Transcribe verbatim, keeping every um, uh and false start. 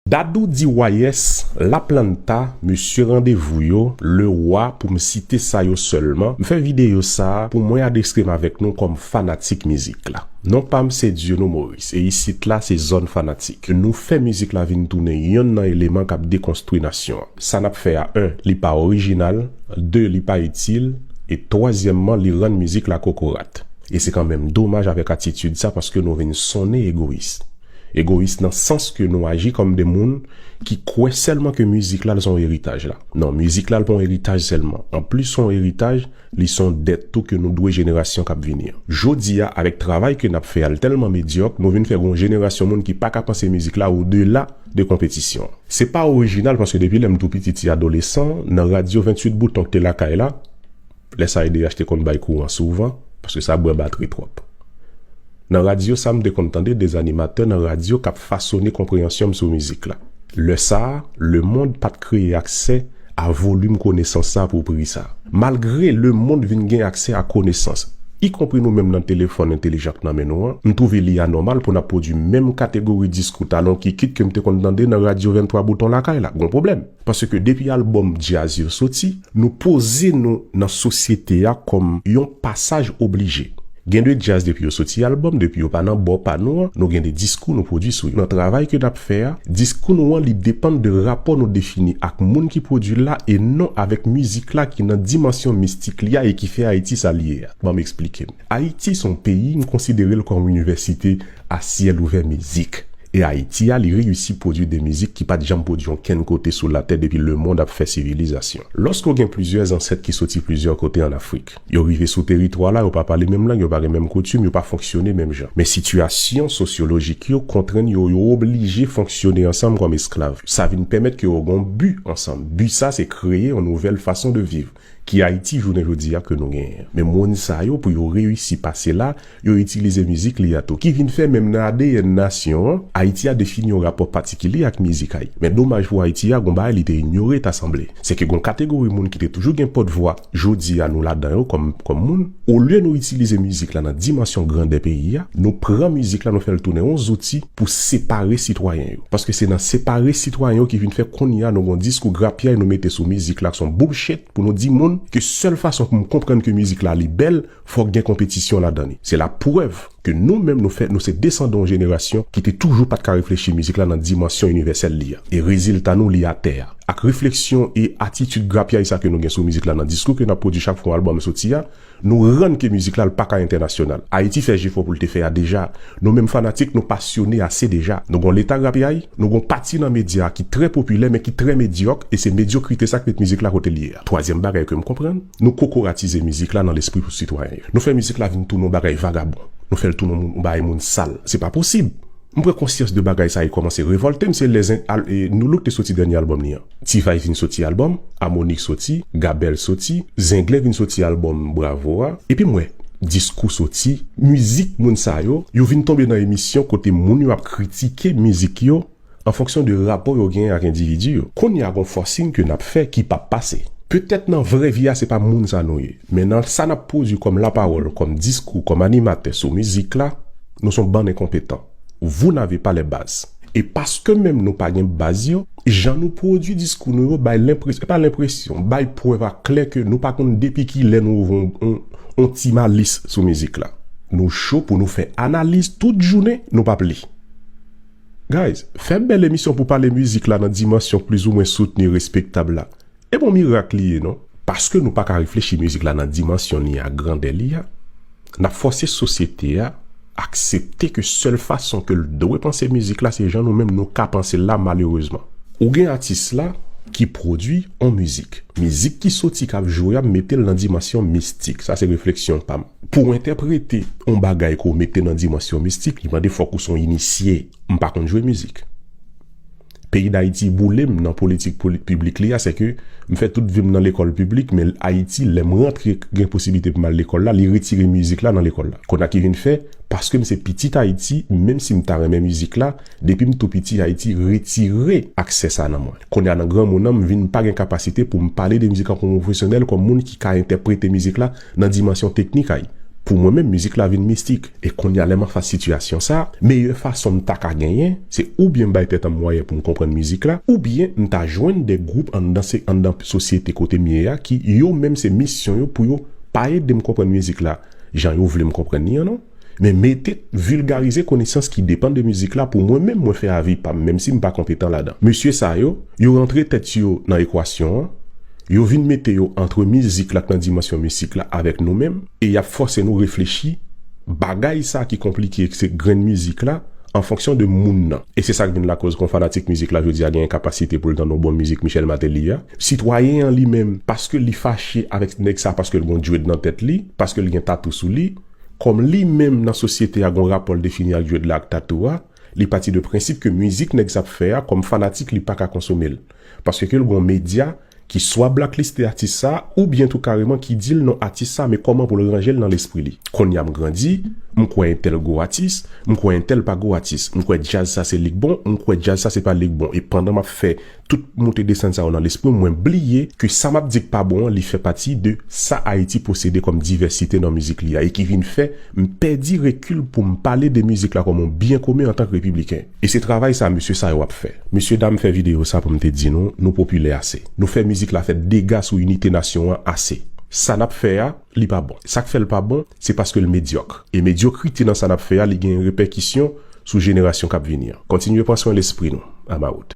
Dadou D Y S, La Planta, Mesye Randevou yo, Le Roi, pou m site sa yo sèlman, m fè videyo sa a pou mwen adrese m avèk nou kòm fanatik mizik la. Non pa m se Dieunot Maurice, e isit la se zòn fanatik. Nou fè mizik la vin tounen yonn nan eleman k ap dekonstwi nasyon an. Sa n ap fè a, en, li pa orijinal, de, li pa itil, e twazyèmman, li rann mizik la kokorat. E se kanmenm domaj avèk atitid sa paske nou vin sonnen egoyis. Egoyis nan sans ke nou aji kòm de moun ki kwè sèlman ke mizik la l se yon eritaj la. Non, mizik la l pa yon eritaj sèlman. Anplis se yon eritaj, li se yon dèt tou ke nou dwe jenerasyon k ap vini an. Jodi a, avèk travay ke n ap fè a, l tèlman medyòk, nou vin fè gen yon jenerasyon moun ki pa ka panse mizik la odela de konpetisyon. Se pa orijinal paske depi lè m tou piti, ti adolesan, nan radyo venntuit bouton k te lakay la, lè sa E D H te konn bay kouran souvan, paske sa bwè batri twòp. Nan radyo sa, m te konn tande de animatè nan radyo k ap fasone konpreyansyon m sou mizik la. Lè sa a, lemonn pa t kreye aksè a volim konesans sa pou pri sa. Malgre lemonn vin gen aksè a konesans, ikonpri nou menm nan telefòn entelijan k nan men nou an, m twouve li anòmal pou n ap pwodui menm kategori diskou talon kikit ke m te konn tande nan radyo venntwa bouton lakay la. Gon pwoblèm. Paske depi albòm djaz yo soti, nou poze nou nan sosyete a kòm yon pasaj oblije. Gen de djaz depi yo soti albòm, depi yo pa nan bò pa nou an, nou gen de diskou nou pwodui sou yo. Nan travay ke n ap fè a, diskou nou an li depann de rapò nou defini ak moun ki pwodui l la e non avèk mizik la ki nan dimansyon mistik li a e ki fè Ayiti sa l ye a. Ban m eksplike m. Ayiti se yon peyi m konsidere l kòm inivèsite a syèl ouvè mizik. E Ayiti a, li reyisi pwodui de mizik ki pa t janm pwodui onkenn kote sou latè depi lemonn ap fè sivilizasyon. Lòske w gen plizyè zansèt ki soti plizyè kote ann Afrik, yo rive sou teritwa la, yo pa pale menm lang, yo pa gen menm koutim, yo pa fonksyone menm jan. Men sitiyasyon sosyolojik yo kontrenn yo, yo oblije fonksyone ansanm kòm esklav. Sa vin pèmèt ke yo gen yon bi ansanm. Bi sa, se kreye yon nouvèl fason de viv ki Ayiti jounen jodi a ke nou genyen an. Men moun sa yo, pou yo reyisi pase la, yo itilize mizik li a tou, ki vin fè menm nan A D N nasyon an, Ayiti a defini yon rapò patikilye ak mizik a y. Men domaj pou Ayiti a, gon bagay li te inyore, ta sanble. Se ke gon kategori moun ki te toujou gen pòtvwa, jodi a nou ladan yo kòm, kòm moun. Olye nou itilize mizik la nan dimansyon grandè peyi a, nou pran mizik la, nou fè l tounen yon zouti pou separe sitwayen yo. Paske se nan separe sitwayen yo ki vin fè kounye a nou gon diskou grapyay nou mete sou mizik la, se yon bullshit pou nou di moun ke sèl fason pou m konprann ke mizik la li bèl, fòk gen konpetisyon ladan li. Se laprèv ke nou menm nou fè, nou se desandan yon jenerasyon ki te toujou pa t ka reflechi mizik la nan dimansyon inivèsèl li a. E rezilta nou li atè a. Ak refleksyon e atitid grapyay sa ke nou gen sou mizik la nan diskou ke n ap pwodui chak fwa yon albòm soti a, nou rann ke mizik la l pa ka entènasyonal. Ayiti fè jefò pou l te fè a deja. Nou menm fanatik, nou pasyone ase deja. Nou gon leta grapyay, nou gon pati nan medya ki trè popilè men ki trè medyòk, e se medyokrite sa k met mizik la kote l ye a. Twazyèm bagay ke m konprann, nou kokoratize mizik la nan lespri pou sitwayen yo. Nou fè mizik la vin tounen yon bagay vagabon. Nou fè l tounen yon moun, yon bagay moun sal. Se pa posib. M pran konsyans de bagay sa e kòmanse revòlte m, se lè Zen-, al-, e, Nu-Look te soti dènye albòm li an. T-Vice vin soti albòm, Harmonik soti, Gabèl soti, Zenglen vin soti albòm Bravo a. Epi m wè diskou soti, mizik moun sa yo, yo vin tonbe nan emisyon kote moun yo ap kritike mizik yo an fonksyon de rapò yo genyen ak endividi yo. Kounye a gon fòsing ke n ap fè ki p ap pase. Petèt nan vrè vi a se pa moun sa nou ye, men nan sa n ap pwodui kòm lapawòl, kòm diskou, kòm animatè sou mizik la, nou se yon bann enkonpetan. Vous n'avez pas les bases. E paske menm nou pa gen baz yo, jan nou pwodui diskou nou yo bay lenpres-, pa lenpresyon, bay prèv a klè ke nou pa konn depi kilè nou ouvri yon, yon, yon ti malis sou mizik la. Nou cho pou nou fè analiz tout jounen, nou p ap li. Guys, fè bèl emisyon pou pale mizik la nan dimansyon plizoumwen soutni, respektab la. E bon mirak li ye, non? Paske nou pa ka reflechi mizik la nan dimansyon li a, grandè li a, n ap fòse sosyete a aksepte ke sèl fason ke l dwe panse mizik la, se jan nou menm nou ka panse l la, malerezman. Ou gen atis la ki pwodui on mizik. Mizik ki soti, k ap jwe a, m mete l nan dimansyon mistik. Sa se refleksyon pa m. Pou w entèprete on bagay ke w mete nan dimansyon mistik, li mande fòk ou se on inisye. M pa konn jwe mizik. Peyi Dayiti boule m nan politik poli-, piblik li a, se ke m fè tout vi m nan lekòl piblik, men Ayiti, lè m rantre, gen posiblite pou m al lekòl la, li retire mizik la nan lekòl la. Kounye a ki vin fè, paske m se pitit Ayiti, menm si m ta renmen mizik la, depi m tou piti, Ayiti retire aksè sa nan mwen. Kounye a nan granmoun an, m vin pa gen kapasite pou m pale de mizik an kòm pwofesyonèl, kòm moun ki ka entèprete mizik la nan dimansyon teknik a y. Pou mwen menm, mizik la vin mistik. E kounye a, lè m an fas sitiyasyon sa, meyè fason m ta ka genyen, se oubyen m bay tèt an m mwayen pou m konprann mizik la, oubyen m ta jwenn de gwoup anndan se anndan sosyete kote m ye a ki yo menm se misyon yo pou yo pa ede m konprann mizik la jan yo vle m konprann li an non, men mete vilgarize konesans ki depann de mizik la pou mwen menm mwen fè avi pa m, menm si m pa konpetan ladan. Mesye sa yo, yo rantre tèt yo nan ekwasyon an, yo vin mete yo antre mizik la k nan dimansyon mistik la avèk nou menm, e y ap fòse nou reflechi bagay sa ki konplike, se grenn mizik la, an fonksyon de moun nan. E se sa k vin lakoz kon fanatik mizik la jodi a genyen kapasite pou l tande yon bon mizik Michel Martelly a. Sitwayen an li menm, paske li fache avèk nèg sa, paske l gon dread nan tèt li, paske l gen tatou sou li, kòm li menm nan sosyete a gon rapò l defini ak dread la ak tatou a, li pati de prensip ke mizik nèg sa ap fè a, kòm fanatik li pa ka konsome l. Paske ke l gon medya ki swa blackliste atis sa, oubyen tou kareman ki di l non atis sa, men kòman pou l ranje l nan lespri li. Kounye a m grandi, m kwè entèl gwo atis, m kwè entèl pa gwo atis, m kwè djaz sa se li k bon, m kwè djaz sa se pa li k bon. E pandan m ap fè tout moute desann sa yo nan lespri m, mwen bliye ke sa m ap di k pa bon an, li fè pati de sa Ayiti posede kòm divèsite nan mizik li a, e ki vin fè m pèdi rekil pou m pale de mizik la kòm yon byen komen antank repibliken. E se travay sa mesye sa yo ap fè. Mesye dam fè videyo sa pou m te di nou, nou popilè ase. Nou fè mizik la fè dega sou inite nasyon an ase. Sa n ap fè a, li pa bon. Sa k fè l pa bon, se paske l medyòk. E medyokrite nan sa n ap fè a, li gen repèkisyon sou jenerasyon k ap vini an. Kontinye pran swen lespri nou. Amawout.